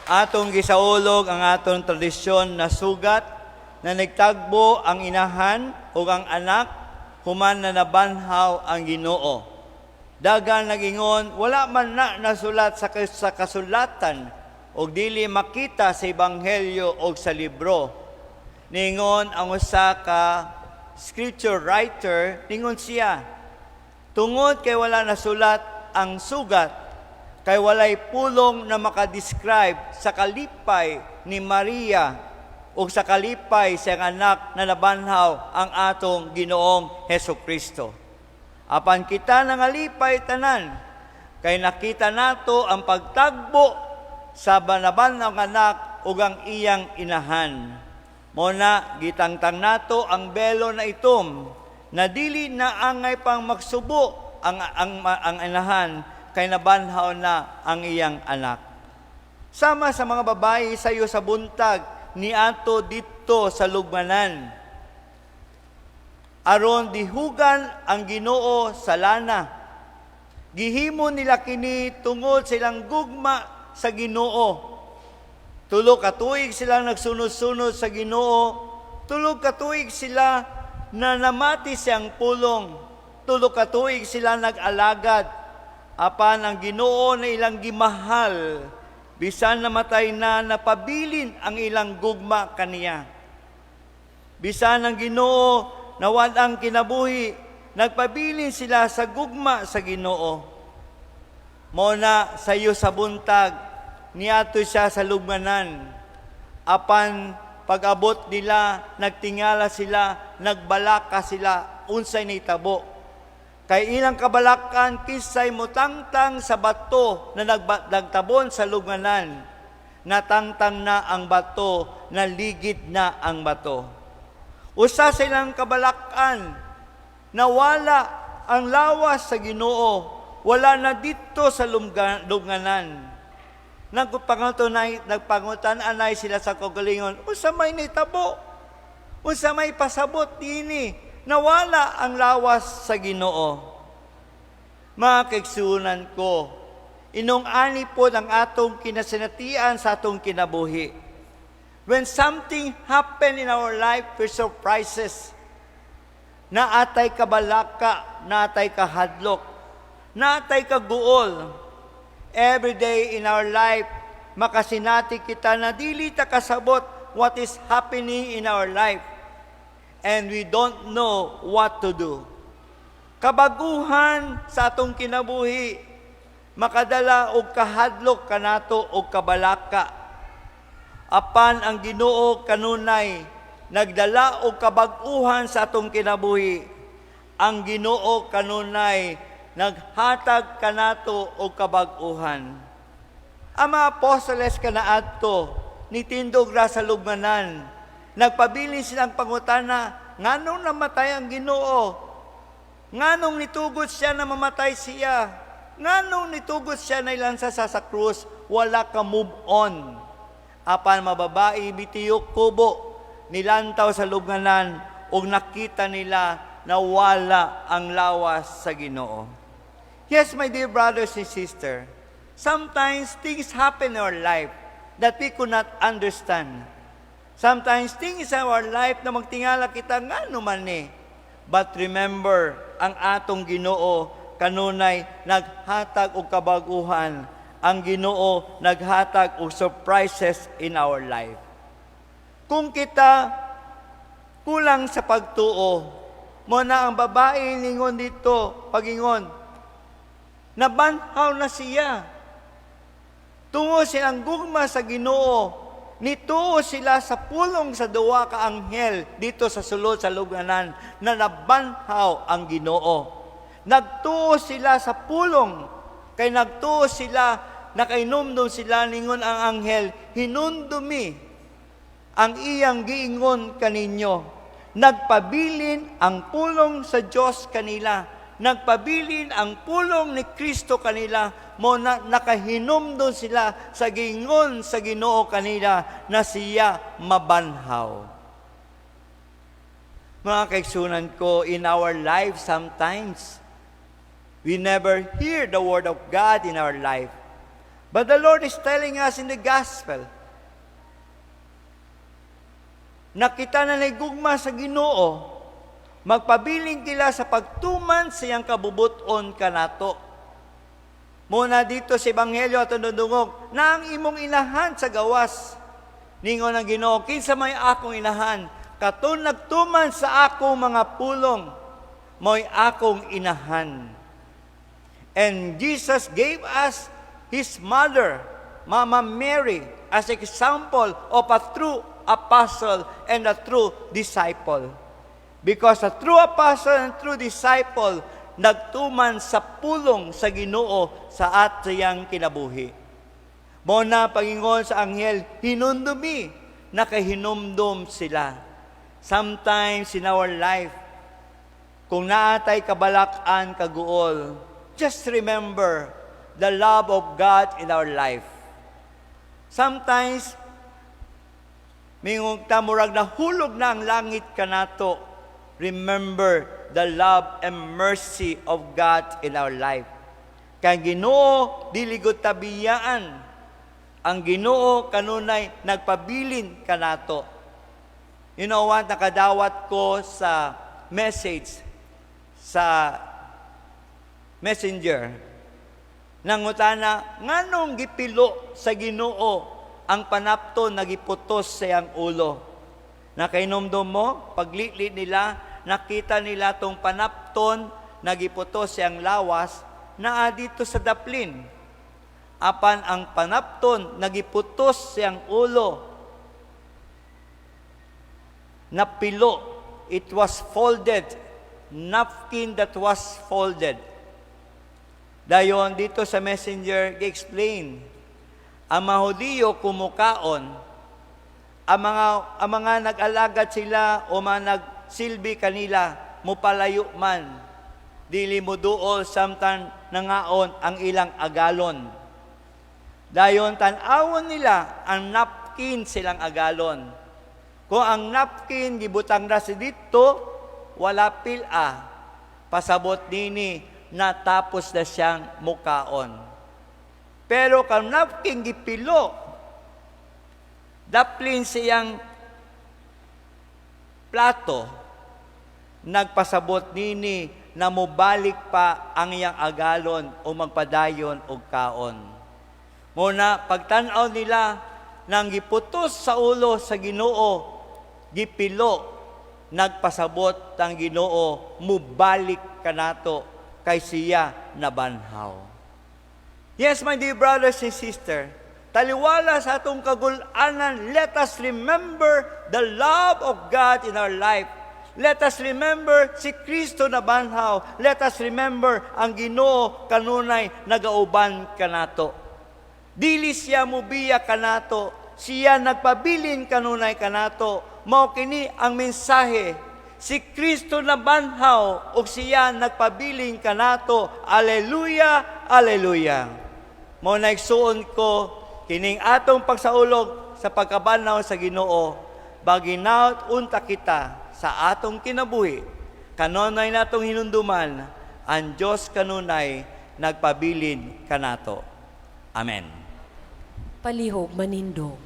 Atong gisaulog ang atong tradisyon na sugat na nagtagbo ang inahan ug ang anak human na nabanhaw ang Ginoo. Dagan nagingon, wala man na nasulat sa kasulatan ug dili makita sa ebanghelyo o sa libro. Ningon ang usa ka scripture writer, ningon siya, tungod kay wala nasulat ang sugat, kay walay pulong na makadescribe sa kalipay ni Maria ug sa kalipay sa iyang anak na nabanhaw ang atong Ginoong Heso Kristo. Apan kita nangalipay tanan kay nakita nato ang pagtagbo sa nabanhaw nga anak ug ang iyang inahan. Mao na gitangtang nato ang belo na itom na dili na angay pang magsubo ang inahan kay nabanhaw na ang iyang anak. Sama sa mga babae sayo sa buntag niadto didto sa lugmanan aron dihugan ang Ginoo sa lana. Gihimo nila kini tungod sa ilang gugma sa Ginoo. 3 ka tuig sila nagsunod-sunod sa Ginoo. 3 ka tuig sila na namati siyang pulong. 3 ka tuig sila nag-alagad. Apan ang Ginoo na ilang gimahal, bisan namatay na, napabilin ang ilang gugma kaniya. Bisan ang Ginoo nawad ang kinabuhi, nagpabilin sila sa gugma sa Ginoo. Mao na sayo sa buntag, niadto siya sa lugmanan. Apan pag-abot nila, nagtingala sila, nagbalaka sila, unsay nahitabo. Kay ilang kabalakan, kinsay mutangtang sa bato na nagtabon sa lugmanan. Natangtang na ang bato, naligid na ang bato. Usa sa ilang kabalakan, nawala ang lawas sa Ginoo, wala na didto sa lugmanan. Nagpangutan-anay sila sa kaugalingon, "Unsa may nitabo? Unsa may pasabot dini? Nawala ang lawas sa Ginoo." Mga kaigsuonan ko, ingon ani po ang atong kinasinatian sa atong kinabuhi. When something happen in our life with surprises, naatay kabalaka, naatay kahadlok, naatay kaguol. Every day in our life, makasinati kita na dili ta kasabot what is happening in our life. And we don't know what to do. Kabaguhan sa atong kinabuhi, makadala og kahadlok kanato og kabalaka. Apan ang Ginoo kanunay nagdala og kabag-uhan sa atong kinabuhi. Ang Ginoo kanunay naghatag kanato og kabag-uhan. Ang mga apostoles kanaadto nitindog ra sa lugmanan. Nagpabilin silang pangutana, "Nganong namatay ang Ginoo? Nganong nitugot siya na mamatay siya? Nganong nitugot siya na ilansa sa krus?" Wala ka move on. Apan mga babae mitiyok kubo, nilantaw sa lugmanan ug nakita nila na wala ang lawas sa Ginoo. Yes, my dear brothers and sisters, sometimes things happen in our life that we could not understand. Sometimes things in our life na magtingala kita, "Ngano man ni?" But remember, ang atong Ginoo kanunay naghatag og kabaguhan. Ang Ginoo naghatag og surprises in our life. Kung kita kulang sa pagtuo, mao na ang babae ningon dito, pagingon, "Nabanhaw na siya." Tungod silang gugma sa Ginoo, nituo sila sa pulong sa duwa ka anghel didto sa sulod sa lugmanan na nabanhaw ang Ginoo. Nagtuo sila sa pulong, kay nagtuo sila, nakainumdum sila, ningon ang anghel, "Hinumdumi ang iyang giingon kaninyo." Nagpabilin ang pulong sa Dios kanila. Nagpabilin ang pulong ni Kristo kanila. Mao na nakahinumdum sila sa giingon sa Ginoo kanila na siya mabanhaw. Mga kaigsuonan ko, in our life sometimes, we never hear the word of God in our life. But the Lord is telling us in the gospel, nakita na gugma sa Ginoo, magpabilin kila sa pagtuman sa iyang kabubuton kanato. Mao na dito sa Ebanghelyo ato nadungog na ang imong inahan sa gawas. Ningon ang Ginoo, "Kinsa may akong inahan? Katong nagtuman sa akong mga pulong, mo'y akong inahan." And Jesus gave us His mother, Mama Mary, as example of a true apostle and a true disciple. Because a true apostle and true disciple nagtuman sa pulong sa Ginoo sa atiyang kinabuhi. Mao na pagingon sa anghel, "Hinumdumi," nakahinumdum sila. Sometimes in our life, kung naatay kabalak-an, kaguol, just remember the love of God in our life. Sometimes, mingon ta murag nahulog na ang langit kanato, remember the love and mercy of God in our life. Kay Ginoo dili gud ta biyaan. Ang Ginoo kanunay nagpabilin kanato. You know what? Nakadawat ko sa message sa Messenger. Nangutana, nganong gipilo sa Ginoo ang panapton na giputos sa iyang ulo? Nakainomdom mo, paglili nila, nakita nila tong panapton na giputos siyang lawas, naa dito sa daplin. Apan ang panapton na giputos siyang ulo, napilo. It was folded. Napkin that was folded. Dayon dito sa Messenger, gi-explain. Ang mga Hudiyo kumukaon, ang mga nag-alagad sila o mga nagsilbi kanila, mupalayo man. Dili mo duol samtang nangaon ang ilang agalon. Dayon tan-awon nila ang napkin silang agalon. Kung ang napkin gibutang ra si dito, wala pila. Pasabot nini natapos na siyang mukaon. Pero kang napkin gipilo, daplin siyang plato, nagpasabot nini na mobalik pa ang iyang agalon o magpadayon og kaon. Mao na pagtan-aw nila nang giputos sa ulo sa Ginoo, gipilo, nagpasabot ang Ginoo mubalik kanato kay siya nabanhaw. Yes, my dear brothers and sisters, taliwala sa atong kagul-anan, let us remember the love of God in our life. Let us remember si Kristo nabanhaw. Let us remember ang Ginoo kanunay nagauban kanato. Dili siya mubiya kanato, siya nagpabilin kanunay kanato. Mao kini ang mensahe. Si Kristo nabanhaw ug siya nagpabilin kanato. Aleluya, aleluya. Mao na, igsuon ko, kining atong pagsaulog sa pagkabanhaw sa Ginoo, baginaot unta kita sa atong kinabuhi. Kanunay natong hinumduman, ang Dios kanunay nagpabilin kanato. Amen. Palihog manindog.